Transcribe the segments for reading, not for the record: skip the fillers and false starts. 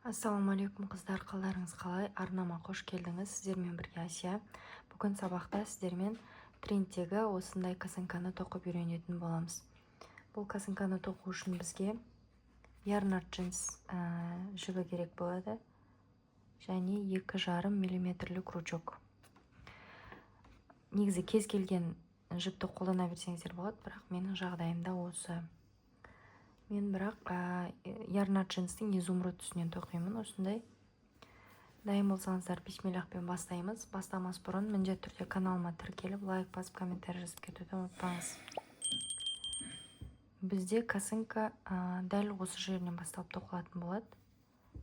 Ассалаумағалейкум, қыздар! Қалдарыңыз қалай? Арнама қош келдіңіз! Сіздермен бірге Әсия. Бүгін сабақта сіздермен трендтегі осындай косынканы тоқып үйренетін боламыз. Бұл косынканы тоқу үшін бізге YarnArt Jeans жібі керек болады және 2,5 миллиметрлі крючок. Негізі кез келген жіпті қолдана берсеңіздер болады, бірақ менің жағдайымда осы. Мен бірақ YarnArt Jeans'тің изумруд түсінен тоқимын осындай. Дайын болсаңыздар, бисмиллахпен бастаймыз. Бастамас бұрын міндетті түрде каналыма тіркеліп, лайк басып, комментарий жазып кетуді ұмытпаңыз. Бізде косынка дәл осы жерінен басталып тоқылатын болады,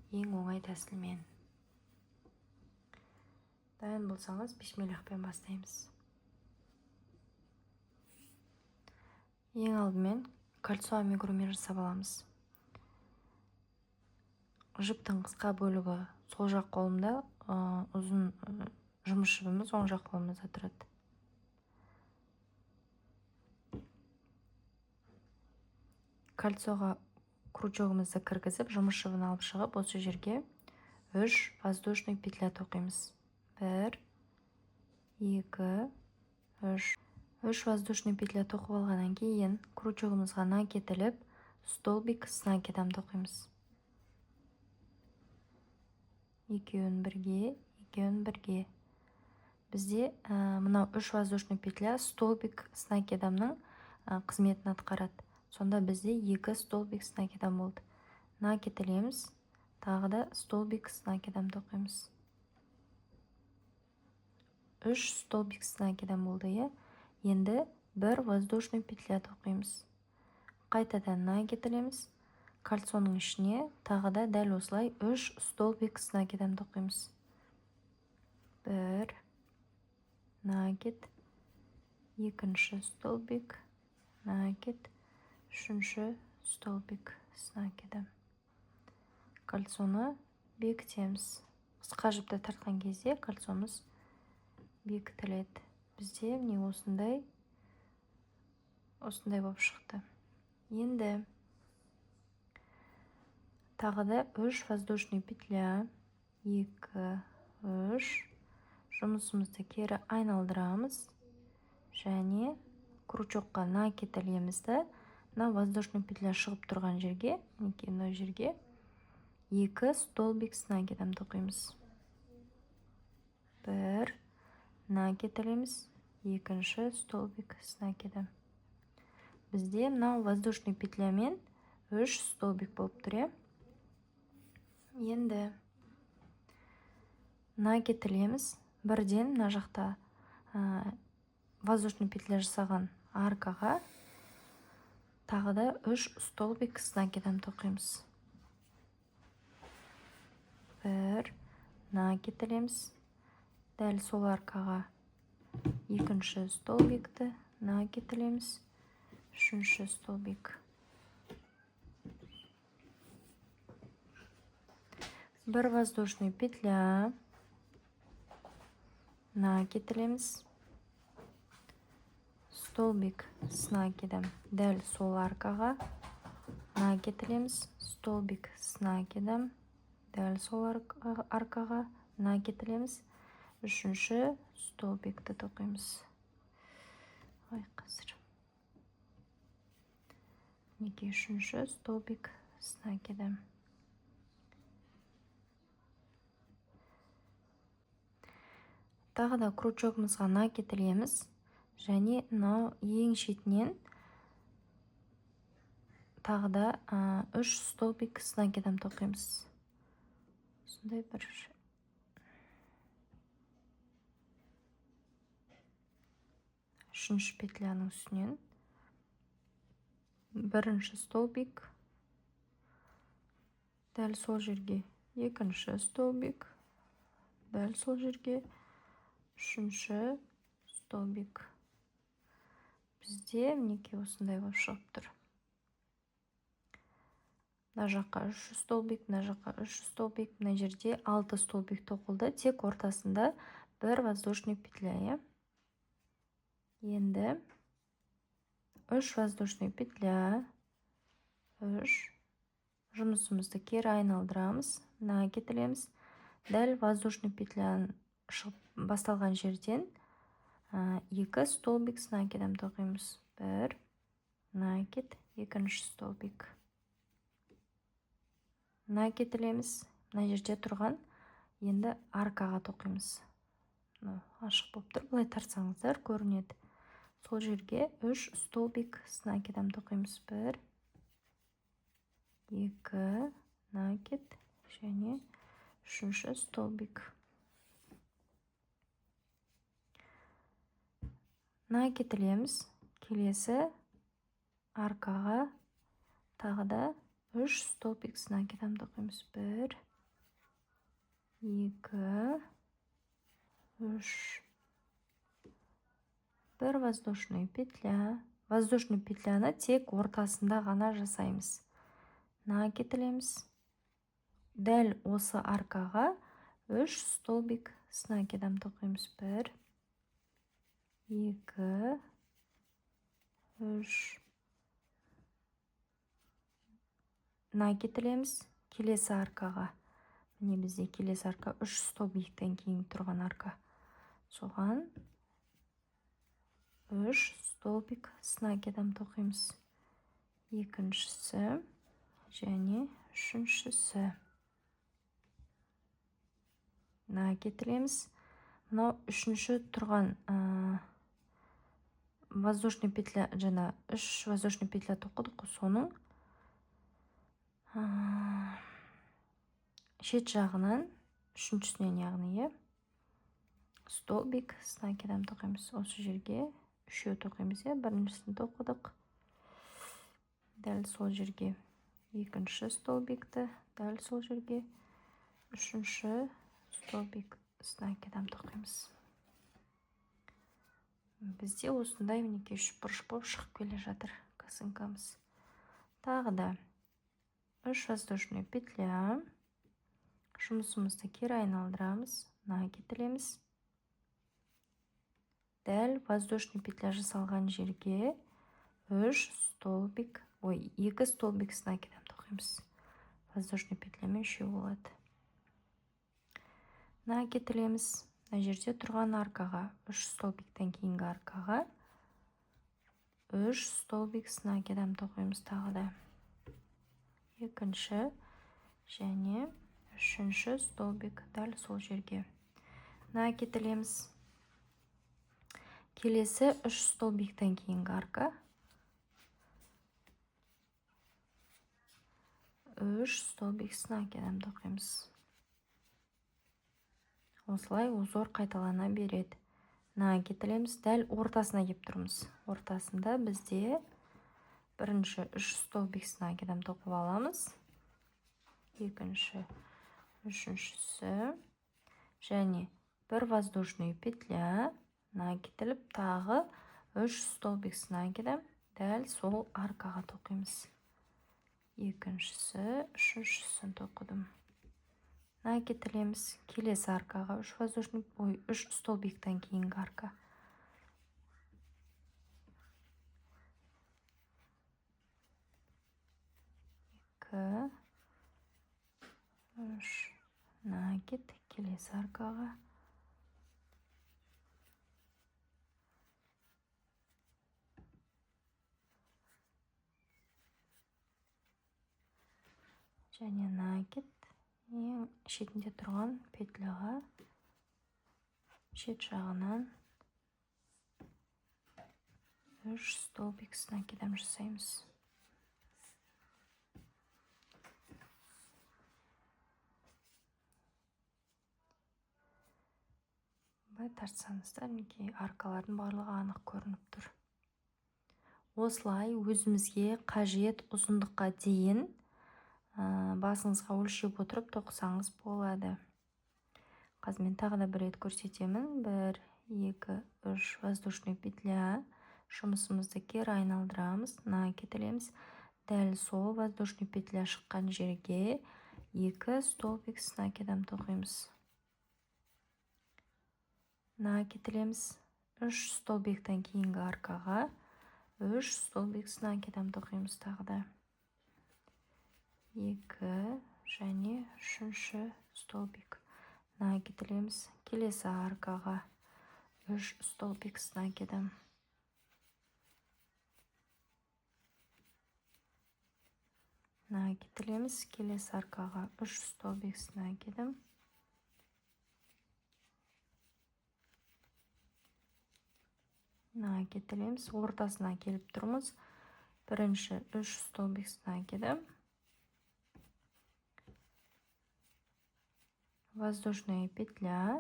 ең оңай тәсілмен. Дайын болсаңыз, бисмиллахпен бастаймыз. Ең алдымен кольцо амигуруми жасап аламыз. Жіптің қысқа бөлігі сол жақ қолымда, ұзын жұмыс жібіміз оң жақ қолымызда тұрады. Кольцоға крючогымызды кіргізіп, жұмыс жібін алып шығып, осы жерге 3 воздушный петля тоқимыз. 1, 2, 3. 3 воздушный петля тоқып алғаннан кейін крючогымызға накид іліп, столбик с накидом тоқимыз. Екеуін бірге, екеуін бірге. Бізде мынау 3 воздушный петля столбик с накидомның қызметін атқарады. Сонда бізде 2 столбик с накидом болды. Накид ілеміз, тағы да столбик с накидом тоқимыз. 3 столбик с накидом болды, иә? Енді 1 воздушный петля тоқимыз. Қайтадан накид ілеміз. Кольцоның ішіне тағы да дәл осылай 3 столбик с накидом тоқимыз. 1 накид, екінші столбик, накид, үшінші столбик с накидом. Кольцоны бекітеміз. Қысқа жіпті тартқан кезде кольцомыз бекітіледі. Бізде міне осындай болып шықты. Енді тағы да 3 воздушный петля, 2, 3. Жұмысымызды кері айналдырамыз және крючокқа накид ілеміз да, мына воздушный петля шығып тұрған жерге, мінекей мына жерге 2 столбик с накидом тоқимыз. 1 накид ілеміз, екінші столбик с накидом. Бізде мынау воздушный петлямен 3 столбик болып тұр, иә? Енді накид ілеміз. Бірден мына жақта воздушный петля жасаған аркаға тағы да 3 столбик с накидом тоқимыз. 1 накид ілеміз. Дәл сол аркаға екінші столбикті накид ілеміз, үшінші столбик. 1 воздушный петля, накид ілеміз, столбик с накидом дәл сол аркаға накид ілеміз, столбик с накидом дәл сол аркаға накид ілеміз, үшінші столбикті тоқимыз. Ой, қазір. Мінекей үшінші столбик с накидом. Тағы да крючогымызға накид ілеміз және мынау ең шетінен тағы да 3 столбик с накидом тоқимыз. Осындай бір үшінші петляның үстінен бірінші столбик, дәл сол жерге екінші столбик, дәл сол жерге үшінші столбик. Бізде мінекей осындай болып шығып тұр. Мына жаққа 3 столбик, мына жаққа 3 столбик, мына жерде 6 столбик тоқылды, тек ортасында бір воздушный петля, иә? Енді 3 воздушный петля, 3 Жұмысымызды кері айналдырамыз, накид ілеміз. Дәл воздушный петляның шығып басталған жерден 2 столбик с накидом тоқимыз. 1 накид, екінші столбик. Накид ілеміз. Мына жерде тұрған енді аркаға тоқимыз. Мынау ашық болып тұр, былай тартсаңыздар көрінеді. Сол жерге 3 столбик с накидом тоқимыз. 1, 2 накид және үшінші столбик. Накид ілеміз. Келесі аркаға тағы да 3 столбик с накидом тоқимыз. 1, 2, 3. 1 воздушный петля. Воздушный петляны тек ортасында ғана жасаймыз. Накид ілеміз. Дәл осы аркаға 3 столбик с накидом тоқимыз. 1, 2, 3. Накид ілеміз. Келесі аркаға. Міне бізде келесі арка 3 столбиктен кейін тұрған арка. Соған 3 столбик с накидом тоқимыз. Екіншісі және үшіншісі. Накид ілеміз. Мынау үшінші тұрған воздушный петля, жаңа 3 воздушный петля тоқыдық қой, соның шет жағынан үшіншісінен, яғни столбик с накидом тоқимыз. Осы жерге үшеу тоқимыз, біріншісін тоқыдық. Дәл сол жерге екінші столбикті, дәл сол жерге үшінші столбик с накидом тоқимыз. Бізде осындай мінекей үшбұрыш болып шығып келе жатыр косынкамыз. Тағы да 3 воздушный петля. Жұмысымызды кері айналдырамыз, накид ілеміз. Дәл воздушный петля жасалған жерге 3 столбик, ой, 2 столбик с накидом тоқимыз. Воздушный петлямен үшеу болады. Накид ілеміз. Мына жерде тұрған аркаға, 3 столбиктен кейінгі аркаға 3 столбик с накидом тоқимыз тағы да. Екінші және үшінші столбик дәл сол жерге. Накид ілеміз. Келесі 3 столбиктен кейінгі арка 3 столбик с накидом тоқимыз. Осылай узор қайталана береді. Накид ілеміз. Дәл ортасына келіп тұрмыз. Ортасында бізде бірінші 3 столбик с накидом тоқып аламыз. Екінші, үшіншісі және 1 воздушный петля. Накид іліп тағы 3 столбик с накидом дәл сол аркаға тоқимыз. Екіншісі, үшіншісін тоқыдым. Накид ілеміз. Келесі аркаға 3 воздушный, ой, 3 столбиктен кейінгі арка. 2, 3 накид, келесі аркаға. Және накид ең шетінде тұрған петляға шет жағынан 3 столбик с накидом жасаймыз. Былай тартсаңыздар, мінекей аркалардың барлығы анық көрініп тұр. Осылай өзімізге қажет ұзындыққа дейін басыңызға өлшеп отырып тоқысаңыз болады. Қазір мен тағы да бір рет көрсетемін. 1, 2, 3 воздушный петля. Жұмысымызды кері айналдырамыз, накид ілеміз. Дәл сол воздушный петля шыққан жерге 2 столбик с накидом тоқимыз. Накид ілеміз. 3 столбиктен кейінгі аркаға 3 столбик с накидом тоқимыз тағы да. 2 және 3-ші столбик накид ілеміз. Келесі аркаға 3 столбик с накидом. Накид ілеміз. Келесі аркаға 3 столбик с накидом. Накид ілеміз. Ортасына келіп тұрмыз. Бірінші 3 столбик с накидом. Воздушная петля.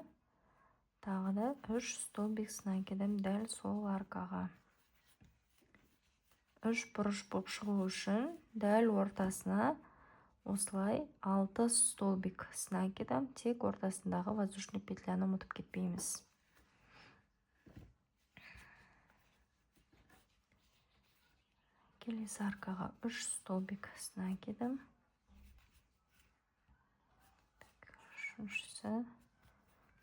Тағы да 3 столбик с накидом дәл сол аркаға. 3 бұрыш болып шығу үшін дәл ортасына осылай 6 столбик с накидом, тек ортасындағы воздушный петляны ұмытып кетпейміз. Келесі аркаға 3 столбик с накидом. Үшіншісі.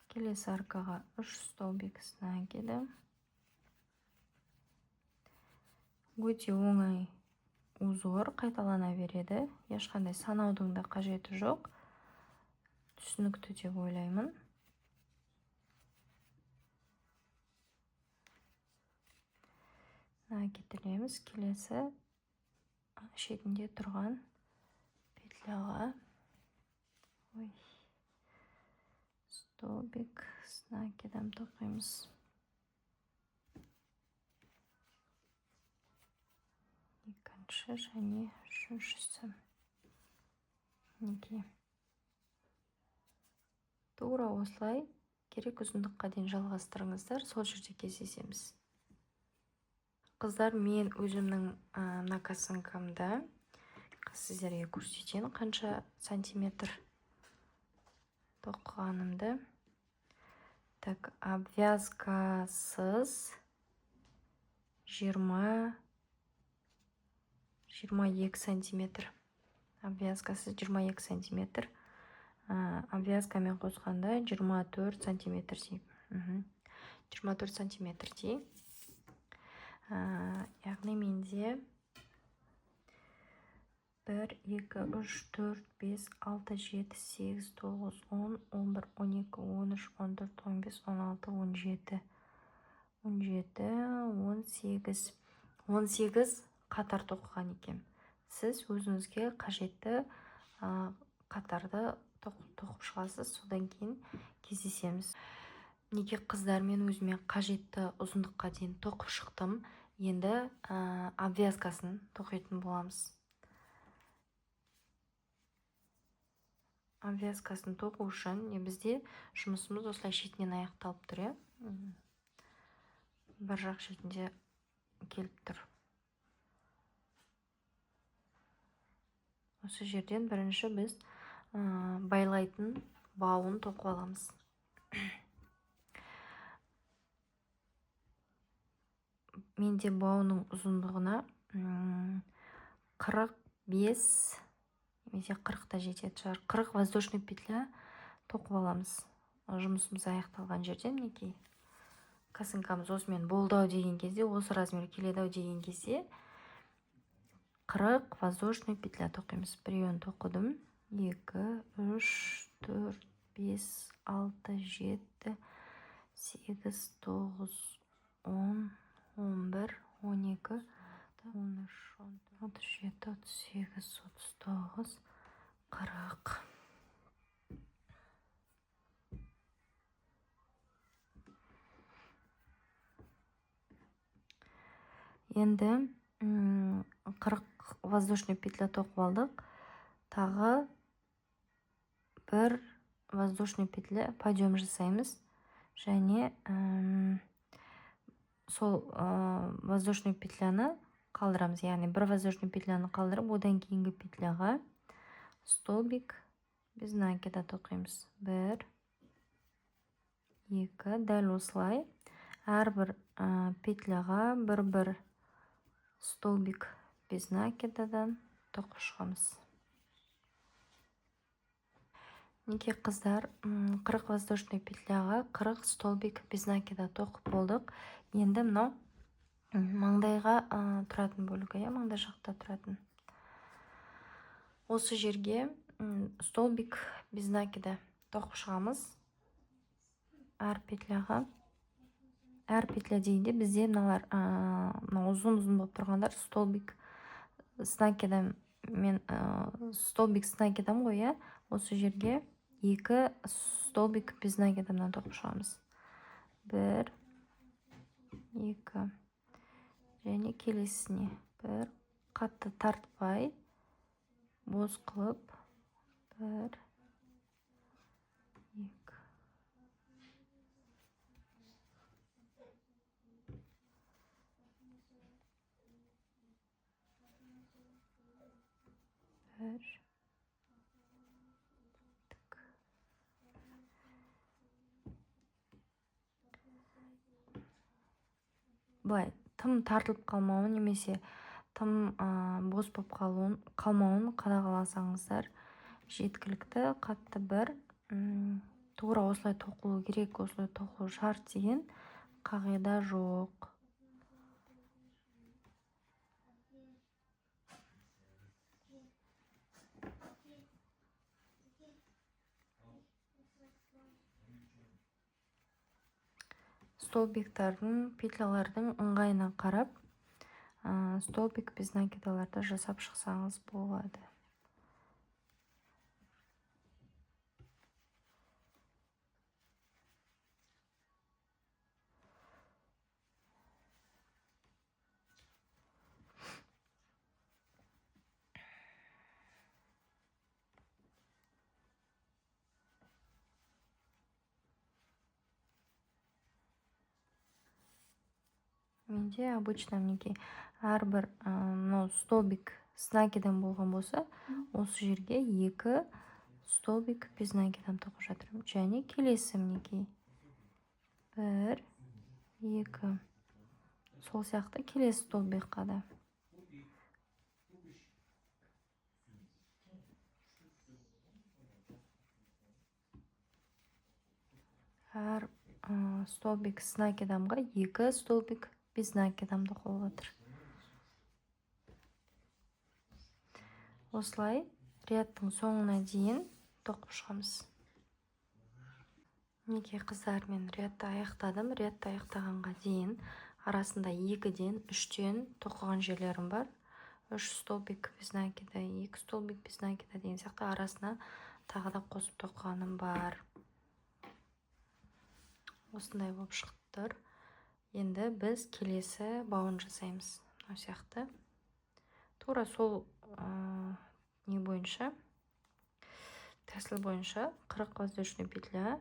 Келесі аркаға 3 столбик с накидом. Өте оңай узор, қайталана береді. Ешқандай санаудың да қажеті жоқ. Түсінікті деп ойлаймын. Накид ілеміз. Келесі шетінде тұрған петляға столбик с накидом тоқимыз. Екінші және үшіншісі. Мінекей. Тура осылай керек ұзындыққа дейін жалғастырыңыздар, сол жерде кездесеміз. Қыздар, мен өзімнің мына косынкамда сіздерге көрсетейін қанша сантиметр тоқығанымды. Так, обвязкасыз 22 сантиметр. Обвязкасыз 22 сантиметр. Обвязкамен қосқанда 24 сантиметрдей. 24 сантиметрдей. Яғни менде 1, 2, 3, 4, 5, 6, 7, 8, 9, 10, 11, 12, 13, 14, 15, 16, 17, 17, 18, 18 қатар тоқыған екен. Сіз өзіңізге қажетті қатарды тоқып шығасыз, содан кейін кездесеміз. Неге қыздар, мен өзіме қажетті ұзындыққа дейін тоқып шықтым. Енді обвязкасын тоқитын боламыз. Обвязкасын тоқу үшін бізде жұмысымыз осылай шетінен аяқталып тұр, иә? Бір жақ шетінде келіп тұр. Осы жерден бірінші біз байлайтын бауын тоқып аламыз. Менде бауының ұзындығына 45 немесе 40 та жететін шығар. 40 воздушный петля тоқып аламыз. Жұмысымыз аяқталған жерден мінекей косынкамыз осымен болды ау деген кезде, осы размер келеді ау деген кезде 40 воздушный петля тоқимыз. Біреуін тоқыдым. 2, 3, 4, 5, 6, 7, 8, 9, 10, 11, 12, 13, 14, 37, 38, 39, 40. Енді 40 воздушный петля тоқып алдық. Тағы бір воздушный петля подъем жасаймыз. Және сол воздушный петляны қалдырамыз. Яғни бір воздушный петляны қалдырып, одан кейінгі петляға столбик без накида тоқимыз. 1, 2, дәл осылай әрбір петляға бір-бір столбик без накидадан тоқып шығамыз. Мінекей қыздар, 40 воздушный петляға 40 столбик без накида тоқып болдық. Енді мынау маңдайға тұратын бөлігі, иә, маңдай жақта тұратын. Осы жерге столбик без накида тоқып шығамыз. Әр петляға, әр петля дегенде бізде мыналар, мына ұзын-ұзын болып тұрғандар столбик с накидом мен, столбик с накидом ғой, иә? Осы жерге 2 столбик без накидамнан тоқып шығамыз. 1, 2 және келесісіне 1, қатты тартпай бос қылып 1, 2. 1. Так. Былай тым тартылып қалмауын немесе тым бос болып қалмауын қадағаласаңыздар жеткілікті. Қатты бір, тура осылай тоқылу керек, осылай тоқылу шарт деген қағида жоқ. Столбиктардың, петлялардың ыңғайына қарап, столбик без накидаларды жасап шықсаңыз болады. Менде обычно мінекей әрбір, мынау столбик с накидом болған болса, осы жерге 2 столбик без накидом тоқып жатырмын. Және келесі мінекей 1, 2. Сол сияқты келесі столбикқа да. Әр столбик с накидомға 2 столбик без накидом тоқылып жатыр. Осылай рядтың соңына дейін тоқып шығамыз. Мінекей қыздар, мен рядты аяқтадым. Рядты аяқтағанға дейін арасында 2-ден, 3-тен тоқыған жерлерім бар. 3 столбик без накида, 2 столбик без накида деген сияқты арасына тағы да қосып тоқығаным бар. Осындай болып шығып тұр. Енді біз келесі бауын жасаймыз. Мынау сияқты. Тура сол, не бойынша, тәсіл бойынша 40 воздушный петля,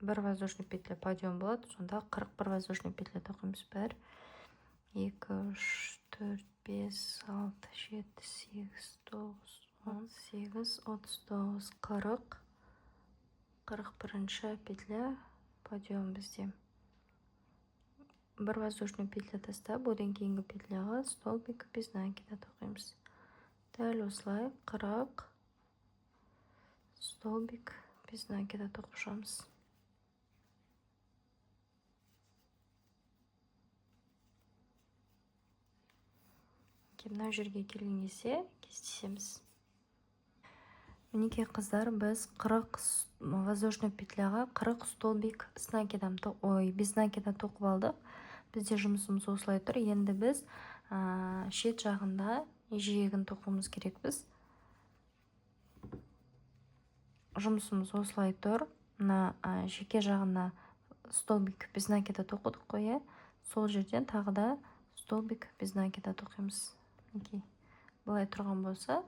1 воздушный петля подъем болады, сонда 41 воздушный петля тоқимыз. 1, 2, 3, 4, 5, 6, 7, 8, 9, 10, 8, 39, 40, 41 петля подъем бізде. 1 воздушный петля тастап, одан кейінгі петляға столбик без накида тоқимыз. Дәл осылай 40 столбик без накида тоқып шығамыз. Мынау жерге келген кезде кездесеміз. Мінекей қыздар, біз 40 воздушный петляға 40 столбик с накидом ой, без накида тоқып алдық. Бізде жұмысымыз осылай тұр. Енді біз, шет жағында жиегін тоқуымыз керекпіз. Жұмысымыз осылай тұр. Мына, жеке жағына столбик без накида тоқыдық қой, иә? Сол жерден тағы да столбик без накида тоқимыз. Мінекей былай тұрған болса,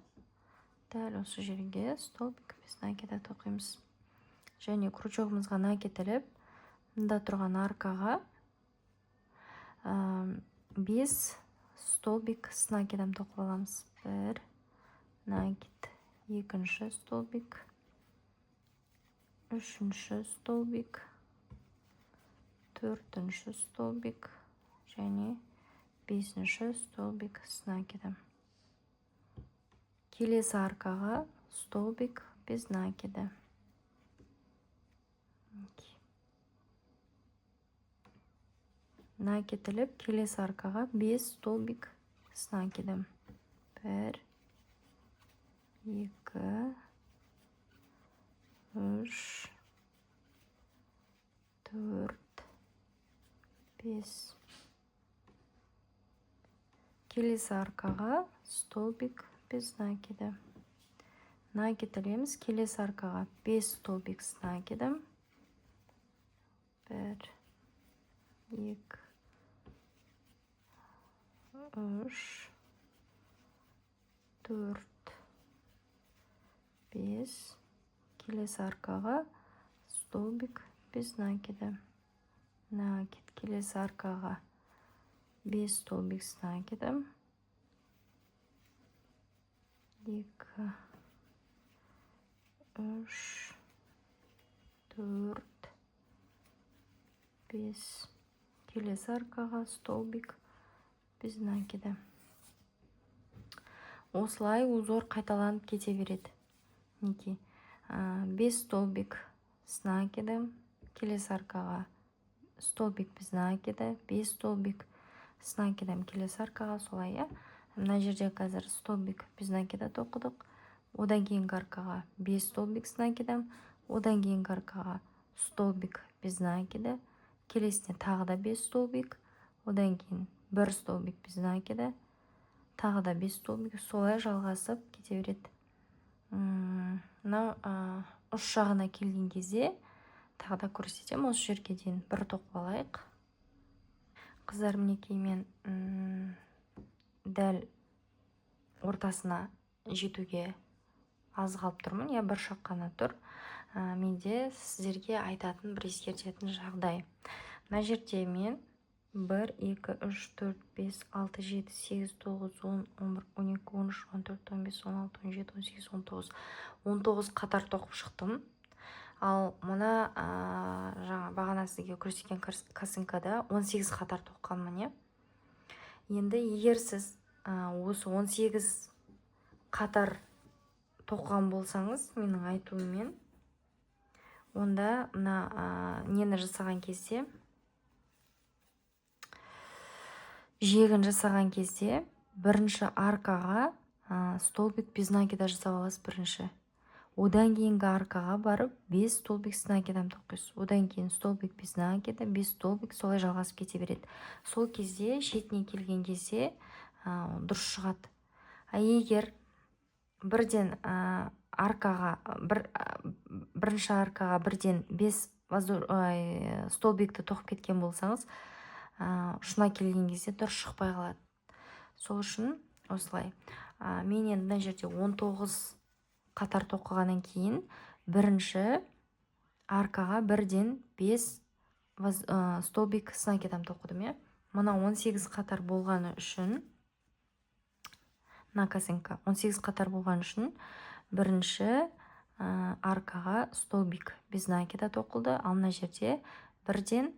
дәл осы жерге столбик без накида тоқимыз. Және крючогымызға накид іліп, мында тұрған аркаға, 5 столбик с накидом тоқып аламыз. 1 накид, екінші столбик, үшінші столбик, төртінші столбик және бесінші столбик с накидом. Келесі аркаға столбик без накида. Накид іліп, келесі аркаға 5 столбик с накидом. 1, 2, 3, 4, 5. Келесі аркаға столбик без накида. Накид ілеміз. Келесі аркаға 5 столбик с накидом. 1, 2, 3, 4, 5. Келесі аркаға столбик без накида. Накид. Келесі аркаға 5 столбик с накидом. 2, 3, 4, 5. Келесі аркаға столбик без накида. Осылай узор қайталанып кете береді. Мінекей, 5 столбик с накидом, келесі аркаға столбик без накида, 5 столбик с накидом келесі аркаға, солай, иә. Мына жерде қазір столбик без накида тоқыдық. Одан кейінгі аркаға 5 столбик с накидом, одан кейінгі аркаға столбик без накида, келесіне тағы да 5 столбик, одан кейін 1 столбик без накида, тағы да 5 столбик, солай жалғасып кете береді. Мынау ұш жағына келген кезде тағы да көрсетемін. Осы жерге дейін бір тоқып алайық. Қыздар, мінекей мен дәл ортасына жетуге аз қалып тұрмын, я бір шақ қана тұр. Менде сіздерге айтатын бір ескертетін жағдай. Мына жерде мен 1, 2, 3, 4, 5, 6, 7, 8, 9, 10, 11, 12, 13, 14, 15, 16, 17, 18, 19. 19 қатар тоқып шықтым. Ал мына жаңа бағана сізге көрсеткен косынкада 18 қатар тоққанмын, иә. Енді егер сіз осы 18 қатар тоқыған болсаңыз, менің айтуыммен, онда мына нені жасаған кезде, жиегін жасаған кезде бірінші аркаға столбик без накида жасап аласыз бірінші. Одан кейінгі аркаға барып 5 столбик с накидом тоқисыз. Одан кейін столбик без накида, 5 столбик, солай жалғасып кете береді. Сол кезде шетіне келген кезде дұрыс шығады. А егер бірден аркаға, бірінші аркаға бірден 5 столбикті тоқып кеткен болсаңыз, ұшына келген кезде дұрыс шықпай қалады. Сол үшін осылай. Мен енді мына жерде 19 қатар тоқығаннан кейін бірінші аркаға бірден 5 столбик с накидом тоқыдым, иә. Мына 18 қатар болғаны үшін, мына косынка 18 қатар болған үшін бірінші аркаға столбик без накида тоқылды, ал мына жерде бірден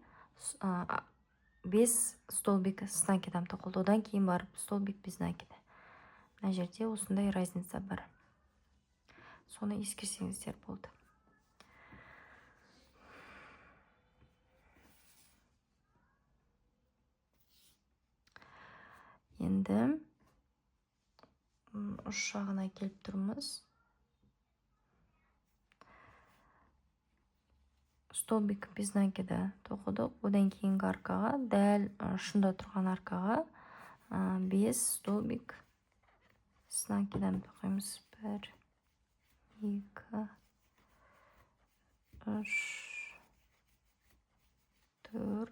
5 столбик с накидом тоқылды. Одан кейін барып столбик без накида. Мына жерде осындай разница бар. Соны ескерсеңіздер болды. Енді ұш жағына келіп тұрмыз. Столбик без накида тоқыдық. Одан кейінгі аркаға, дәл ұшында тұрған аркаға 5 столбик с накидом тоқимыз. 1, 2, 3, 4,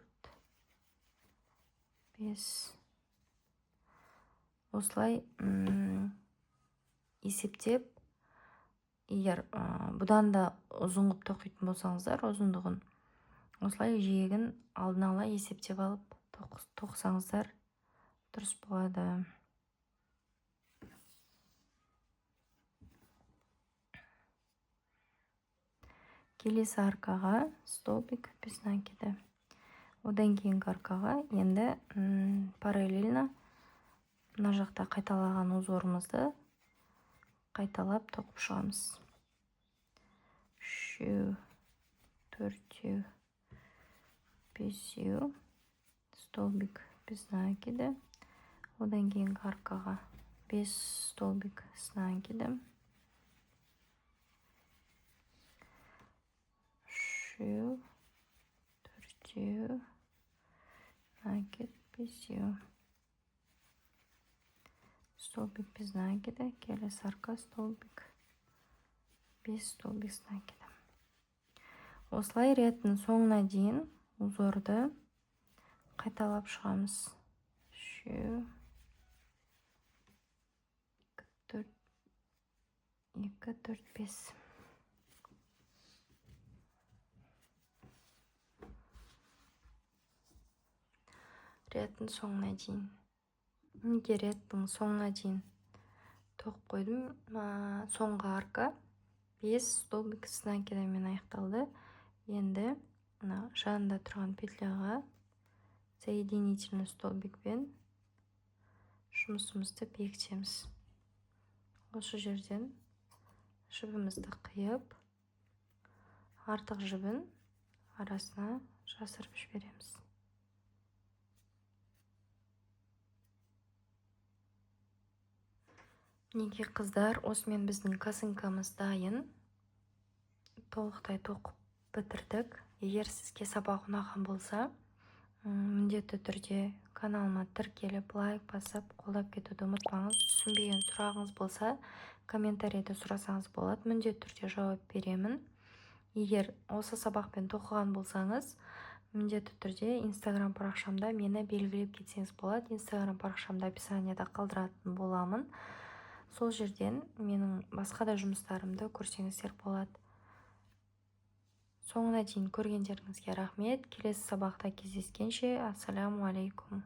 5. Осылай есептеп, егер бұдан да ұзын қылып тоқитын болсаңыздар, ұзындығын осылай жиегін алдын ала есептеп алып тоқысаңыздар дұрыс болады. Келесі аркаға столбик без накида. Одан кейінгі аркаға енді параллельно мына жақта қайталаған узорымызды қайталап тоқып шығамыз. Үшеу, төртеу, бесеу, столбик без накида. Одан кейінгі аркаға 5 столбик с накидом. Үшеу, төртеу, накид, бесеу. Столбик без накида, келесі арка столбик, 5 столбик с накидом. Осылай рядтың соңына дейін узорды қайталап шығамыз. Үшеу, төрт, екі, төрт, бес. Рядтың соңына дейін. Неге рядтың соңына дейін тоқып қойдым? Соңғы арка 5 столбик с накидамен аяқталды. Енді мына жанында тұрған петляға соединительный столбикпен жұмысымызды бекітеміз. Осы жерден жібімізді қиып, артық жібін арасына жасырып жібереміз. Мінекей қыздар, осымен біздің косынкамыз дайын. Толықтай тоқып бітірдік. Егер сізге сабақ ұнаған болса, міндетті түрде каналыма тіркеліп, лайк басып, қолдап кетуді ұмытпаңыз. Түсінбеген сұрағыңыз болса, комментарийде сұрасаңыз болады, міндетті түрде жауап беремін. Егер осы сабақпен тоқыған болсаңыз, міндетті түрде Инстаграм парақшамда мені белгілеп кетсеңіз болады. Инстаграм парақшамда описанияда қалдыратын боламын. Сол жерден менің басқа да жұмыстарымды көрсеңіздер болады. Соңына дейін көргендеріңізге рахмет. Келесі сабақта кездескенше, ассаляму алейкум.